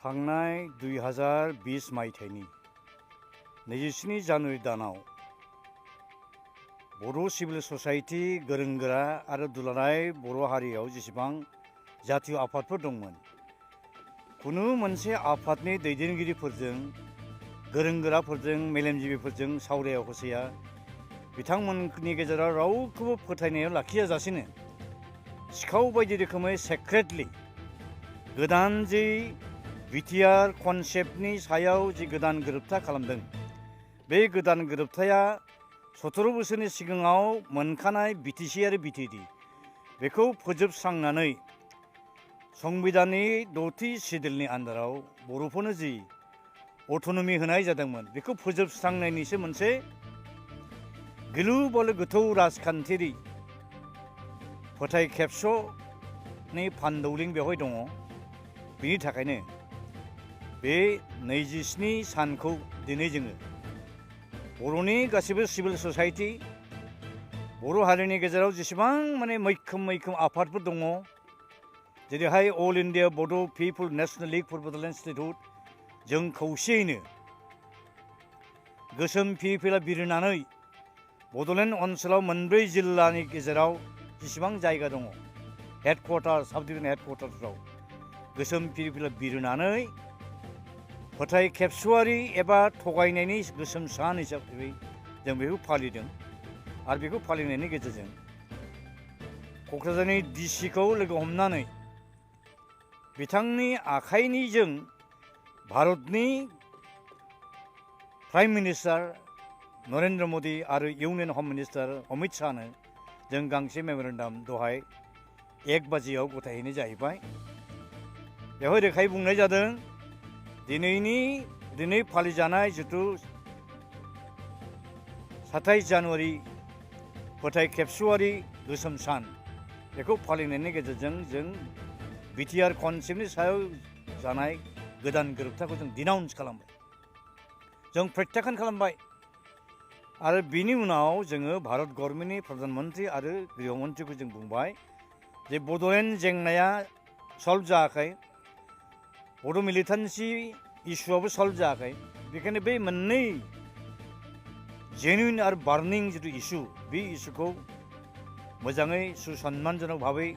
थांनाय 2020 मायथाइनि 27 जानुवारि दानाव बर' सिभिल ससाइटि गोरों-गोरा आरो दुलाराय बर' हारियाव जेसेबां जातीय आफादफोर दंमोन, खुनु मोनसे आफादनि दैदेनगिरिफोरजों, गोरों-गोराफोरजों, मेलेमजिबिफोरजों सावराया हसिया बिथांमोननि गेजेराव रावखौबो फोथायनायाव लाखियाजासेनो सिखाव बायदि रोखोमै सेक्रेटलि गोदान जि बिटिआर कनसेप्टनि सायाव जि गोदान गोरोबथा खालामदों, बे गोदान गोरोबथाया 17 बोसोरनि सिगाङाव मोनखानाय बिटिसि आरो बिटिएडि बेखौ फोजोबस्रांनानै संबिधाननि 6थि सिडिउलनि आन्दाराव बर'फोरनो जि अट'नमि होनाय जादोंमोन, बेखौ फोजोबस्रांनायनिसो मोनसे गिलु बालु गोथौ राजखान्थियारि फोथाय खेबस'नि फानदौलिं बेवहाय दङ। बिनि थाखायनो बे 27 सानखौ दिनै जोङो बर'नि गासिबो सिभिल ससाइटि, बर' हारिनि गेजेराव जेसेबां मैखोम आफादफोर दङ, जेरैहाय all India Bodo' people national league for Bodoland statehood, जों खौसेयैनो गोसोम फिरफिला बिरहोनानै बड'लेण्ड ओनसोलाव 4 जिल्लानि गेजेराव जेसेबां जायगा दङ, हेडक्वार्टार, साब डिभिजन हेडक्वार्टारफ्राव गोसोम फिरफिला बिरहोनानै फोथाय खेबस'आरि एबा थगायनायनि गोसोम सान हिसाबै जों बेखौ फालिदों। आरो बेखौ फालिनायनि गेजेरजों क'क्राझारनि डिसिखौ लोगो हमनानै बिथांनि आखाइनिजों भारतनि प्राइम मिनिस्टार नरेन्द्र मदि आरो इउनियन हम मिनिस्टार अमित शाहनो जों गांसे मेम'रेन्डाम दहाय 1 बाजियाव गथायहैनाय जाहैबाय। बेवहाय रोखायै बुंनाय जादों, दिनै फालिजानाय जिथु 27 जानुवारि फोथाय खेबस'आरि गोसोम सान, बेखौ फालिनायनि गेजेरजों जों बिटिआर कनसेप्टनि सायाव जानाय गोदान गोरोबथाखौ जों डिनाउन्स खालामबाय, जों प्रत्याख्यान खालामबाय। आरो बिनि उनाव जोङो भारत गभर्नमेन्टनि प्रधान मन्त्रि आरो गृह मन्त्रिखौ जों बुंबाय जे बड'लेण्ड जेंनाया सल्भ जायाखै, बड' मिलिटेन्सि इस्युआबो सल्भ जायाखै। बेखायनो बे मोननै जेनुइन आरो बार्निं जिथु इस्यु, बे इस्युखौ मोजाङै सुसनमानजनक भाबै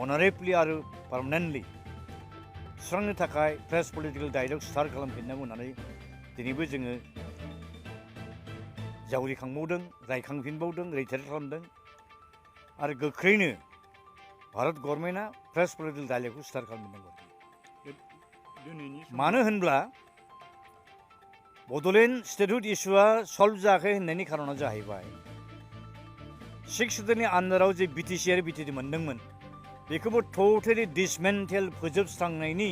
अनारेबलि आरो पार्मानेन्टलि सुस्रांनो थाखाय फ्रेश पलिटिकेल डायलग स्टार्ट खालामफिननांगौ होननानै दिनैबो जोङो जावरिखांबावदों, रायखांफिनबावदों, रिटायार खालामदों। आरो गोख्रैनो भारत गभर्नमेन्टआ फ्रेश पलिटिकेल डायलगखौ स्टार्ट खालामफिननांगौ। मानो होनब्ला बड'लेण्ड स्टेटहुड इस्युआ सल्भ जायाखै होननायनि खारना जाहैबाय 6 सिडिउलनि आन्दाराव जे बिटिसि आरो बिटिएडि मोनदोंमोन, बेखौबो टटेलि डिसमेन्टेल फोजोबस्रांनायनि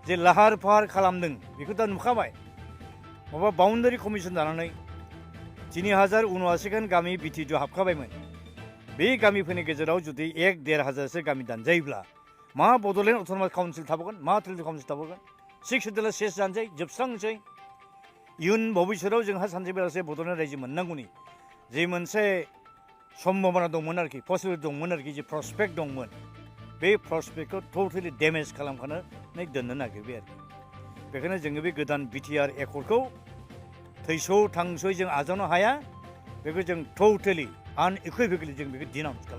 जे लाहार फाहार खालामदों, बेखौ दा नुखाबाय। माबा बाउन्डारि कमिसन दानानै 3079 खान गामि बिटिएडिआव हाबखाबायमोन। बे गामिफोरनि गेजेराव जुदि 1-1.5 हाजारसो गामि दानजायोब्ला मा बड'लेण्ड अट'नमास काउन्सिल थाबावगोन, मा ट्रेडिसनेल काउन्सिल थाबावगोन? 6 सिडिउला सेस जानोसै, जोबस्रांनोसै। इयुन भबिष्यताव जोंहा सानसे बेलासे बड'लेण्ड रायजो मोननांगौनि जे मोनसे सम्भाबना दंमोन आरोखि, पसिबिलिटि दंमोन आरोखि, जे प्रस्पेक्ट दंमोन, बे प्रस्पेक्टखौ टटेलि डेमेज खालामखानानै दोननो नागिरबाय आरोखि। बेखायनो जोङो बे गोदान बिटिआर एकर्डखौ थैस' थांस'यै जों आजावनो हाया। बेखौ जों टटेलि आनइकुइभेकेलि जों बेखौ डिनाउन्स खालामो।